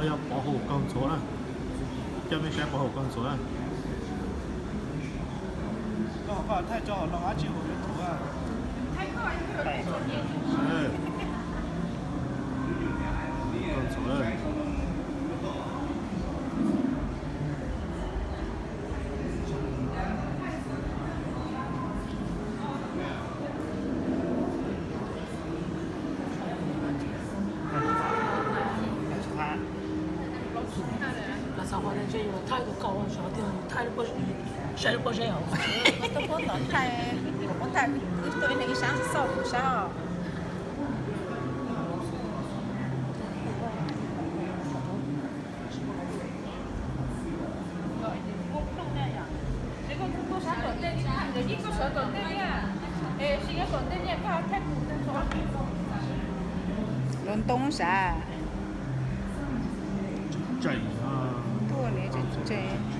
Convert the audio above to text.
Yog pov haum kaug ntxhuav na. Coj mej saib pov haum kaug ntxhuav na. Koj ho thaij tso hauv no dab tsi hauv YouTube a? Kaug ntxhuav na. Los xav qhov ntawd ntshe yus thaij kom kaus zov tiag, yus thaij lub pob, saib lub pob zeb hauv. Koj tuaj pub tom thaij, kuv muab thaij wb tuaj ib leeg ib sab, xauj kuv sab os. Lub ntoo sav. Tuaj li tseem tseg.